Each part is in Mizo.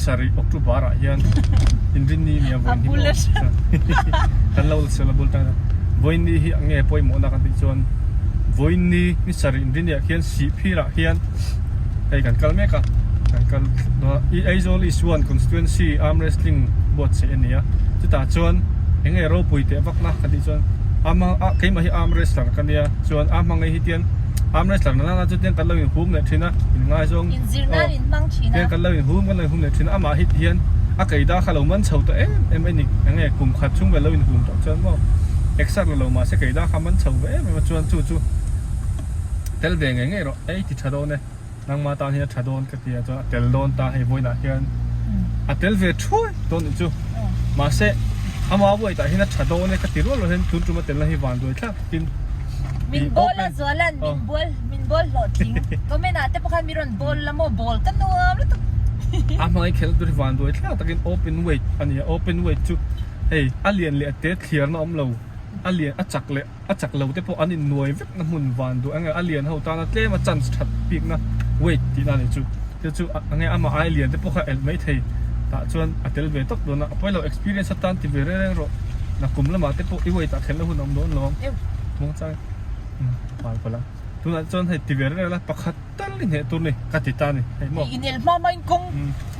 sarih October ah hian Inrinni nia vawiin hi maw kan lo la chhiar la bul tan a vawiinni hi eng nge pawimawhna kan tih chuan vawiinni ni sarih Inrinni ah khian Sihphir ah hian hei kan kal mek a kan kal dawn a Aizawl East one Constituency Arm Wrestling buatsaih a ni a chutah chuan eng nge ropui teh vakna kan tih chuan ama ah keimah hi arm wrestler ka nia chuan a hmangaih hi tian arm wrestler na nana chu tian kan lo inhum leh thin a inngaizawng Inzir nan in hmang thin a. Tian kan lo inhum kan lo inhum leh thin a amah hi tihian a keida kha lo man chho tawh em em a ni eng nge kum khat chhung vel lo inhum tawh chuan maw exer la lo mahse keida kha man chho ve em em a chuan chu chu tel ve ngei ngei rawh ei ti tha dawn e nangma tan hian a tha dawn ka ti a chuan a tel dawn ta hei vawiinah hian a tel ve thuai dawn nih chu mahse ama weight ah hian a tha dawn e ka ti rual rual hian tun tum a telna hi vanduai thlak takin Min bawl a Zualan min bawl min bawl hlawhtling comment ah te pawh khan mi rawn bawl la maw bawl ka nuam lutuk. A hmangaih khelh tur hi vanduai thlak takin open weight a ni a open weight chu hei a lian leh a te thliarna awm lo a lian a chak leh a chak lo te pawh an innuai vek na hmun vanduai enge a lian ho tana tlem a chance that bik na weight tih na a ni chu chu chu enge amah ai lian te pawh kha elh mai thei tah chuan a tel ve tawp dawn a a pawilo experience atan ti ve reng reng rawh. Nakum lamah te pawh i weight ah khelhna hun a awm dawn lo ang. Muang chang in hmai palh a. Tunah chuan hei ti ve reng reng la pakhat tal i hneh tur ni ka ti ta a ni hei maw. Inel hma hma in kawng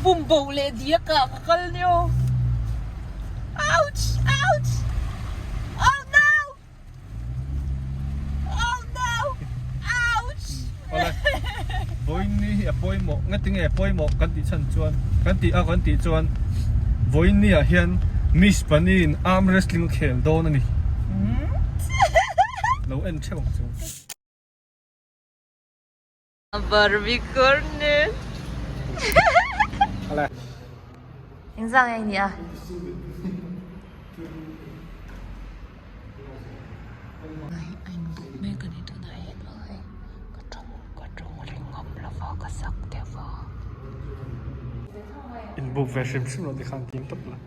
bum bo leh diak ah ka kal nia. Ouch! Ouch! Oh no! Oh no! Ouch! Awle, vawiinni hi a pawimawh, ngatinge a pawimawh kan tih chhan chuan, kan tih a kan tih chuan vawiinni ah hian Miss Pani'n arm wrestling a khel dawn a ni. Lo en theuh ang chu. Barbie corner. Awle. Engzah nge i nih a? A inbuk mek a ni tunah hian aw hei ka tawng ka tawng ring awm lova ka zak deuh a. Inbuk ve hrim hrim lo tikhan tim tawp la.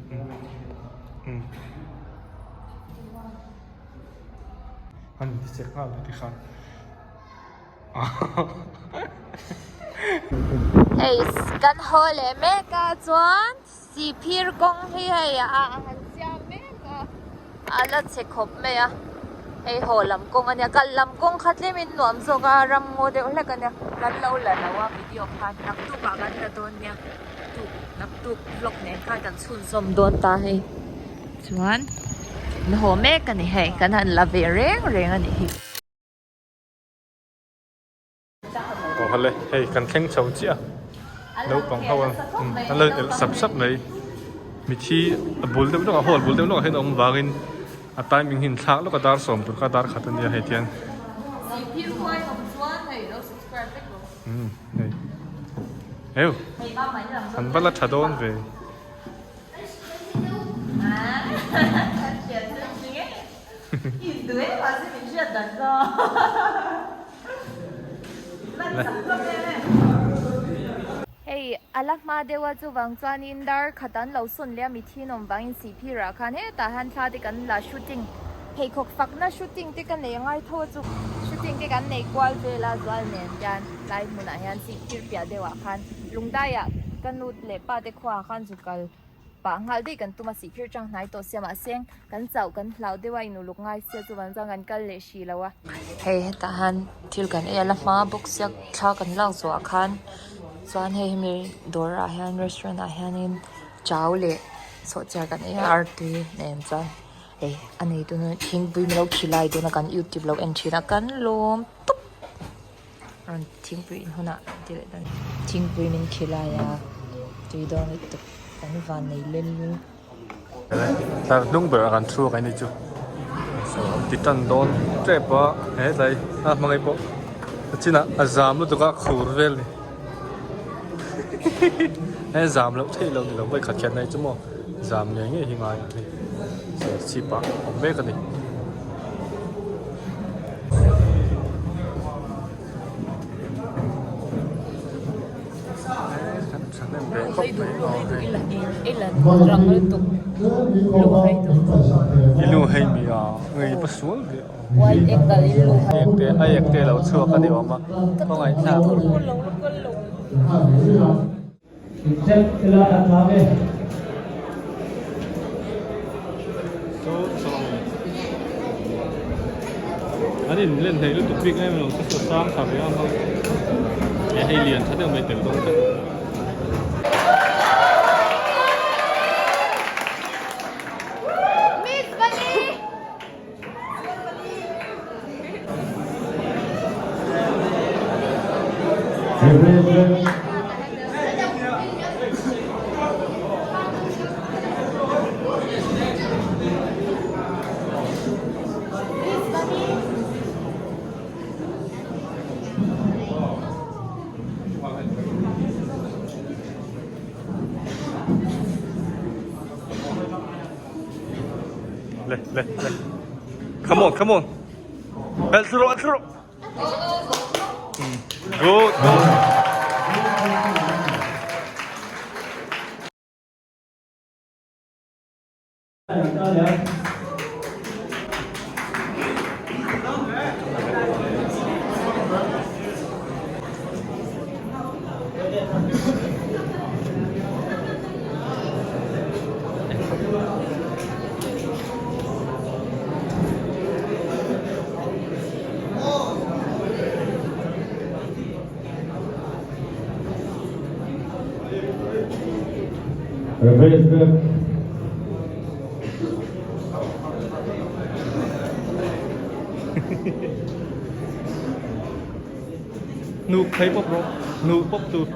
Umm. An ti chek nghal lo tikhan. Hei kan haw leh mek a chuan Sihphir kawng hi hei a han siam mek a a la chhe khawp mai a hei haw lam kawng a nia kal lam kawng kha tlem in nuam zawk a ramngaw deuh hlek a nia kan lo la lo a video khan naktuk ah kan la dawn nia tuk naktuk vlog nen khan kan chhunzawm dawn ta hei chuan an haw mek a ni hei kan han la ve reng reng a nih hi. Aw hale hei kan thleng chho chiah a naupang ho an an lo elh sap sap mai mithi a bul deuh lawkah hall bul deuh lawkah hian a awm vangin a timing hi inthlak lawk a dar sawm tur kha dar khat a nia hei tian umm hei heu an va la tha dawn ve. Hei a la hma deuh a chuvang chuanin dar khat an lo sawn leh a mithi in awm vangin sihphir ah khan hetah hian thla te kan la shooting pheikhawk fakna shooting te ka nei angai tho a chu shooting te kan nei kual vel a zual nen hian tlai hmunah hian sihphir piah deuh ah khan lungdai ah ka nu leh pa te khuaah khan zu kal pah nghal daih kan tum a sihphir tang hnai tawh sia mahse kan chauh kan hlau deuh a inuluk ngai sia chuvang chuan kan kal leh hrih lo a. Hei hetah hian thil kan ei a la hma bawk sia thla kan lak zawhah khan chuan hei hemi dawr ah hian restaurant ah hianin chau leh sawhchiar kan ei a artui nen chuan hei a neitu nu thingpui min lo khilai dawn a kan youtube lo en thin a kan lawm tawp. Rawn thingpui in hunah ti leh dawn thingpui min khilai a tui dawn lutuk kan van nei lel lul. Tlar hnung berah kan thu a kan ni chu so an ti tan dawn tep a hetlai a hmangaih pawh a chinah a zam lutuk a khur vel ni he zam loh theih loh ni lo vawikhat khian nai chu maw zam ngei ngei hi ngai a ni. Serchhip ah awm mek a ni. I lu hei mi a ngei pa sual ve a ek te a lo chhuak a ni awm a khawngaih thlak. Incheck ila a tha e. An in len hlei lutuk bik em lo chu sang tha ve ang a e hei lian tha deuh mai tel dawn tlat. Miss Vali! Le le le Come on, come on. El throw, el throw. Good, good. Hnuk phei pawp rawh, hnuh pawp tur.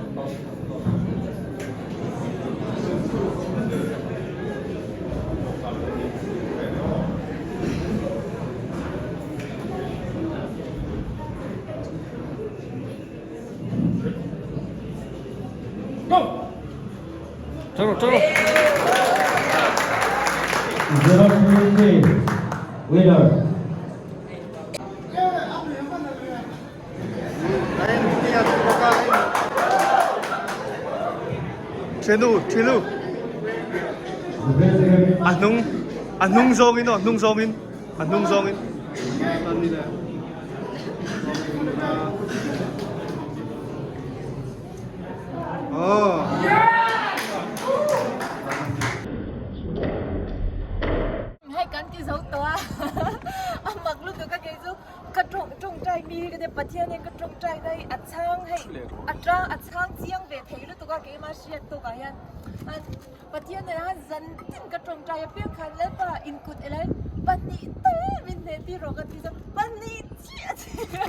Go! Chalo, chalo. 033 winner. Thenu, thenu. A hnung, a hnung zawngin aw, hnung zawngin, a hnung zawngin. Oh. Hei kan ti zo tawh a, a mak lutuk a kei chu ka tawng tawngtai mi ka tia Pathian hian ka tawngtai na hi a chhang hei a tang a chhang chiang ve thei lutuk a keimah hriat tawk ah hian Pathian nen han zan tin ka tawngtai apiang khan Lalpa inkut elain pahnih tal min hne tir rawh ka ti chuan pahnih chiah chiah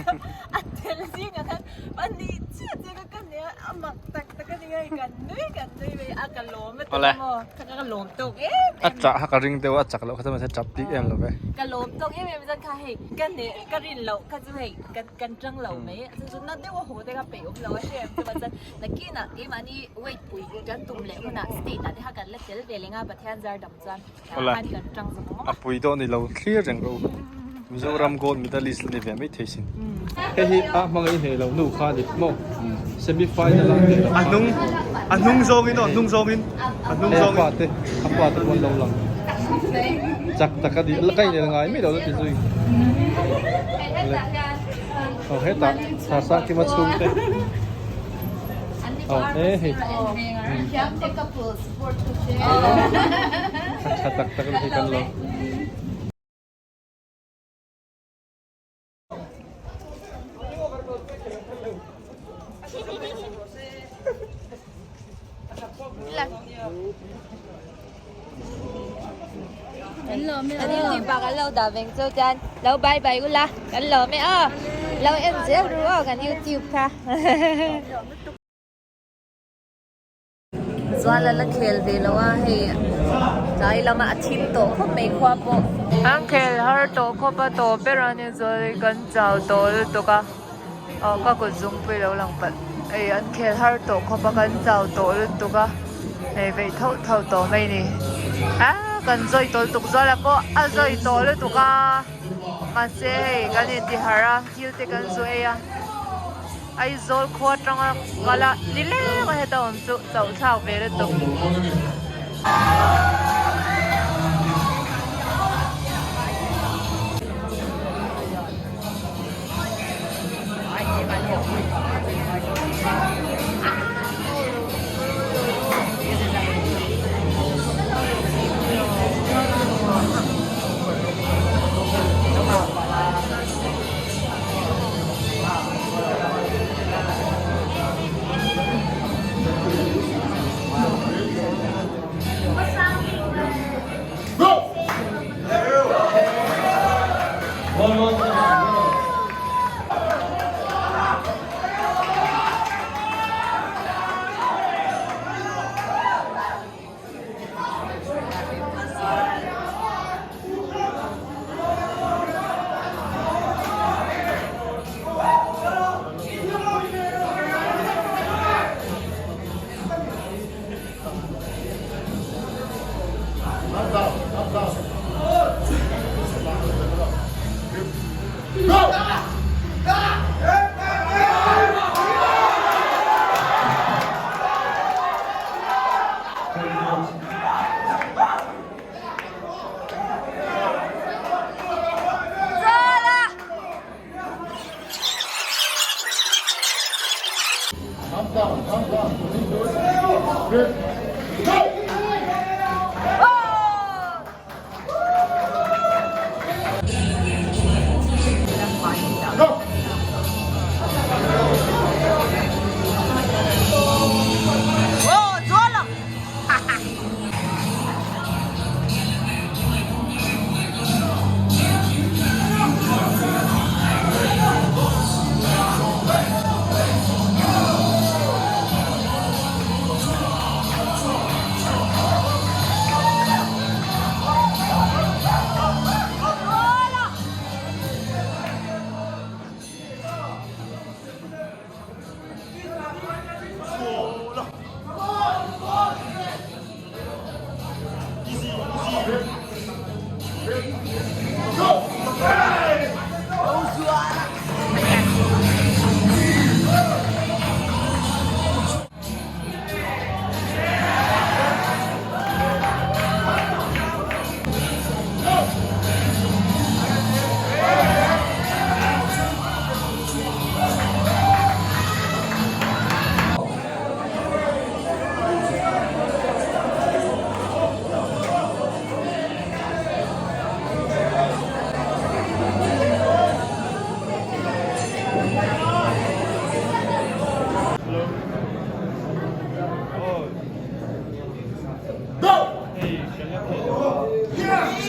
a tel zingah khan pahnih chiah chiah kha ka hne a a mak tak tak a ni hei kan nui kan nui mai a ka lawm a ti maw kha ka lawm tawk em em A chah kha ka ring deuh a chak loh kha chuan mahse chap bik em lo ve. Ka lawm tawk em em chuan kha hei ka hne ka rin loh kha chu hei kan kan tang lo mai a chu chu na deuh a haw te kha peih awm lo a hre em chuan chuan nakinah keimahni weight pui kan tum leh hunah state ah te kha kan la tel ve leng a Pathian zar dam chuan Awle khan kan tang zawk ang a pui dawh ni lo thlir reng rawh u Mizoram gold medalist la ni ve mai thei sin. Hei hi a hmangaih hneh lo nu kha a ni maw semi final a hneh lo kha. A hnung a hnung zawngin aw a hnung zawngin a hnung zawngin. A pa te a pa te pawh an lo lang chak tak a ni la ka inel ngai mai lo la ti zui. Aw hetah Sasakima chhungte. Aw he hei. Tha tak tak hi kan lo. An YouTube ah kan lo dah veng chu chuan lo bye bye ula kan lawm e aw lo en zel ru aw kan YouTube kha. Chuan a la khel ve lo a hei tlai lama a thim tawh khawp mai khua pawh. An khel har tawh khawp a tawh ber a ni chuan kan chau tawh lutuk a aw ka kut zungpui lo lang palh hei an khel har tawh khawp a kan chau tawh lutuk a hei veih thauh thauh tawh mai a ni ah kan zawi tawh lutuk zuala pawh a zawi tawh lutuk a mahse hei kan intiharh a thil te kan zu ei a. Aizawl khua atanga kal a ni leng a heta awm chu chauh thlak ve lutuk.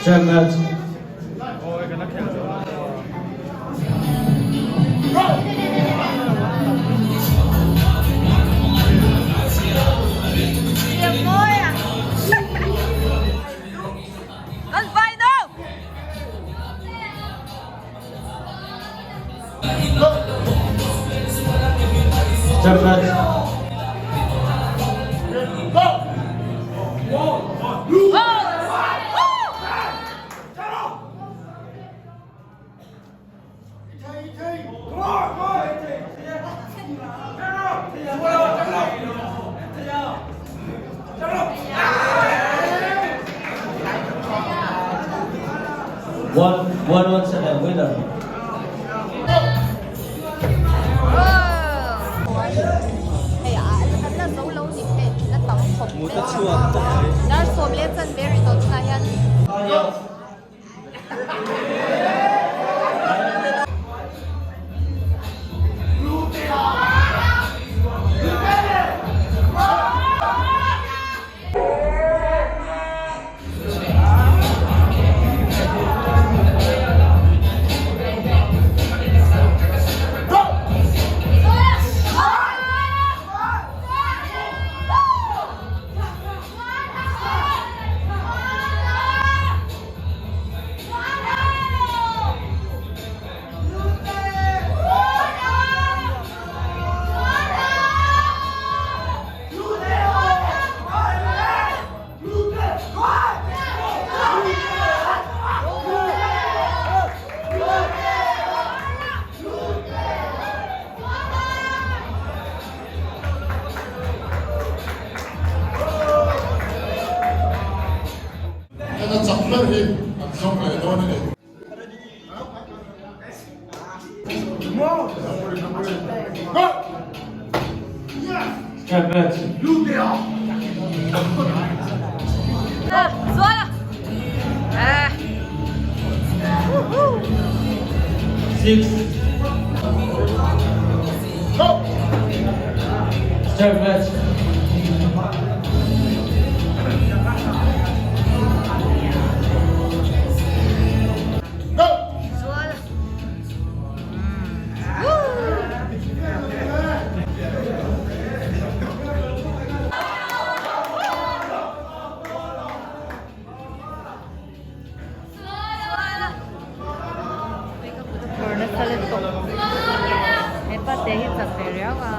Strap match. Strap match. One one one seven winner. Dar sawm leh chanve ri tawh chungah hian. Heta chak ber hi an zawng leh dawn a ni. Six. Step match. He pa te hi chak ve riau a.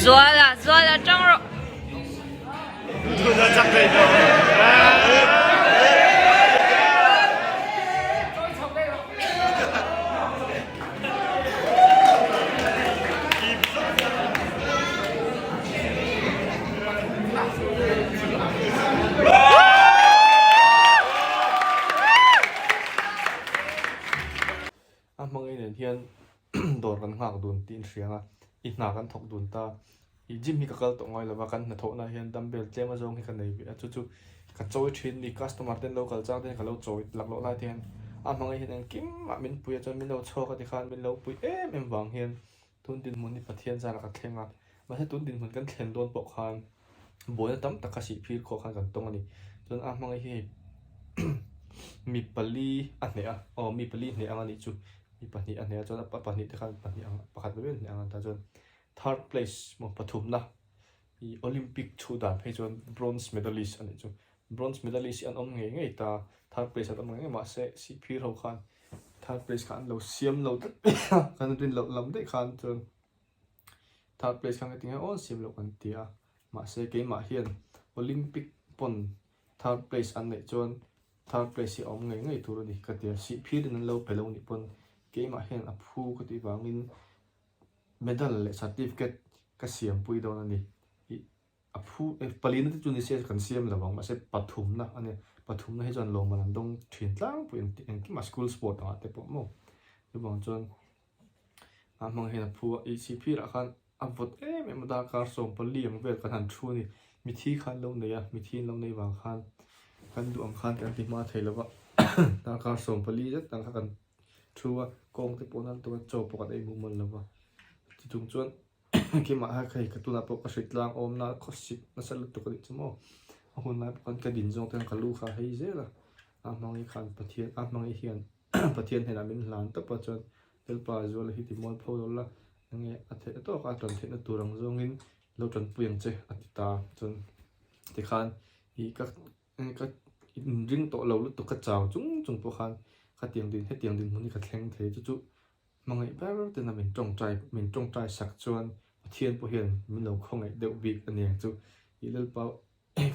Zuala Zuala tang rawh. A hmangaih nen hian dawr kan nghak dun tih in hria a, i hna kan thawk dun ta. I gym hi ka kal tawh ngai lova, kan hnathawhna hian dumbbell tlem azawng hi ka nei ve a, chu chu ka chawi thin ni customer ten lo kal chang te hian ka lo chawi laklawh lai te hian a hmangaih hian engkim ah min pui a chuan min lo chhuak a tikhan min lo pui em em vang hian tun dinhmun hi Pathian zara ka thleng a, mahse tun dinhmun kan thlen dawn pawh khan buaina tam tak kha sih phir khawh khan kan tawng a ni. Chuan a hmangaih hi hei mi pali a hneh a, aw mi pali hneh ang a nih chu, mi pahnih a hneh a chuan a pahnih te khan pahnih ang pakhat ve ve an hneh ang a tah chuan third place maw pathumna ih Olympic chhuh dan phei chuan bronze medalist a nih chu. Bronze medalist hi an awm ngei ngei ta, third place an awm ngei ngei mahse sih phir ho khan third place kha an lo siam lo tlat mai a, kan rin loh lam daih khan chuan third place kha engtin nge aw an siam loh kan ti a, mahse keimah hian Olympic pawn third place an neih chuan third place hi a awm ngei ngei tur a ni ka ti a, sih phirin an lo pe lo nih pawn keimah hian a phu ka tih vangin medal leh certificate ka siampui dawn a ni. A phu e palina te chu ni se kan siam lo ang mahse pathumna a nia pathumna hi chuan lawmman an dawng thin tlangpui ang tih engkim a school sport angah te pawh maw chuvang chuan a hmang hian a phu a ih chhip phirah khan a vawt em em a darkar 14 ang vel kan han thu a ni mithi kha an lo nei a mithi an lo nei vang khan kan duh ang khan kan ti hma thei lo va darkar 14 zet ang kha kan thu a kawng te pawh nan tura chaw pawh kan ei mumal lo va chuchung chuan. Keimah kha hei ka tunah pawh ka hrit tlang awmna khawsik nasa lutuk a nih chu maw a hun lai pawh khan ka din zawng te khan ka lu kha a hei zel a a hmangaih khan Pathian a hmangaih hian Pathian hnenah min hlan tawp a chuan Lalpa Zuala hi ti mual pho lo la enge a theih tawk a a tan theihna tur ang zawngin lo tanpui ang che a ti ta chuan tikhan ih ka ka inring tawh lo lutuk ka chau chung chung pawh khan khatiang din hetiang dinhmun hi ka thleng thei chu chu Hmangaih ber tena min tawngtai min tawngtai sak chuan Pathian pawh hian min lo khawngaih deuh bik a ni ang chu. Ih Lalpa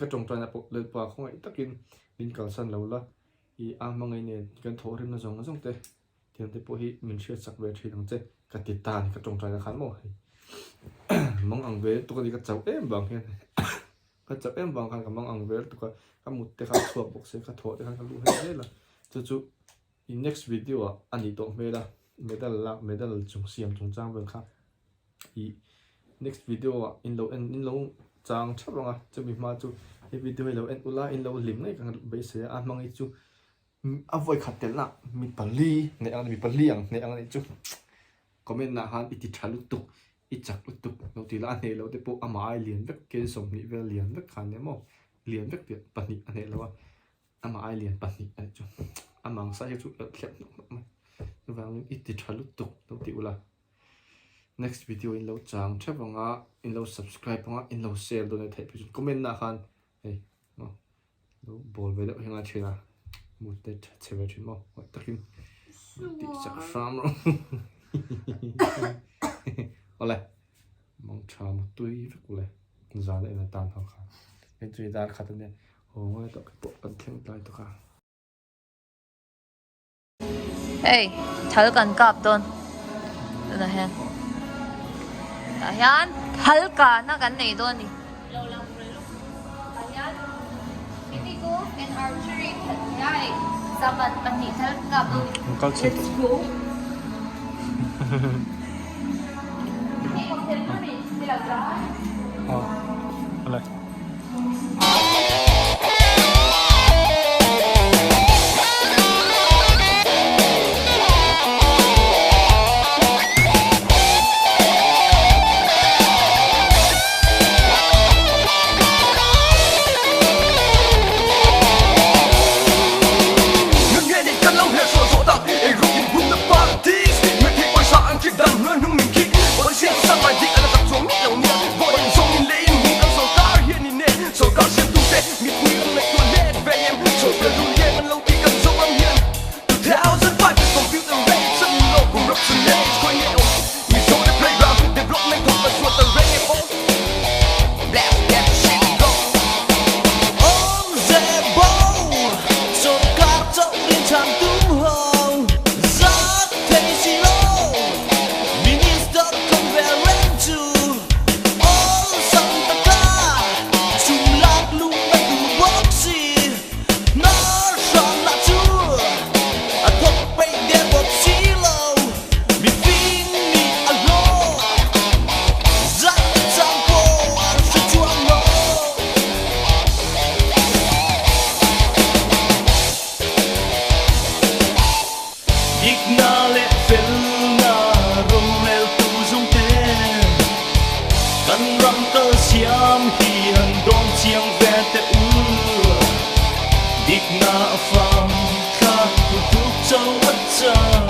ka tawngtaina pawh Lalpa khawngaih takin min kalsan lo la, ih a hmangaih nen kan thawhrimna zawng zawng te thiam te pawh hi min hriat sak ve thin ang che ka ti ta a ni ka tawngtaina khan maw hei mang ang ve lutuk a ni ka chauh em vang hian ka chauh em vang khan ka mang ang ve lutuk a ka mut te kha a chhuak bawk sia ka thawh te khan ka luh hei zel a chu chu I next video ah a nih tawh hmel a, medal lak medal chung siam chung chang vel kha i next video ah in lo en in lo chang thap ang a, chumi hma chu he video hi lo en ula in lo hlim ngei ka beisei a, a hmang hi chu a vawi khat telh na mi pali hne ang mi pali ang hne ang a nih chu comment ah khan i ti tha lutuk i chak lutuk lo tih lah a hneh loh te pawh amah ai lian vek kel 20 vel lian vek khan nia maw lian vek tih pahnih a hneh lo a. Amah ai lian pahnih a nih chu. A mangsa hi chu elh thlep hnawk hnawk mai. Chuvangin i ti tha lutuk lo ti ula. Next video in lo chang theuh ang a, in lo subscribe ang a, in lo share dawn a theih phei chuan comment ah khan hei maw lo bawl ve deuh hi ngai thin a. Mut te tha chhe ve thin maw huai takin tih sak hram rawh. Awle mang tha mutui vek ule zan a en atan ho kha. Hei chu i dar khat ania. Aw ngai tak pawh kan thleng tlai tak a. Hei thal kan kap dawn tunah hian tah hian thal kahna kan nei dawn a ni tah hian mini golf and archery khat nia hei zaman pahnih thal kan kap dawn a ni let's go kal siam hi han dawng chiang ve teh u. Dikna a fam thla tuk chauh a chang.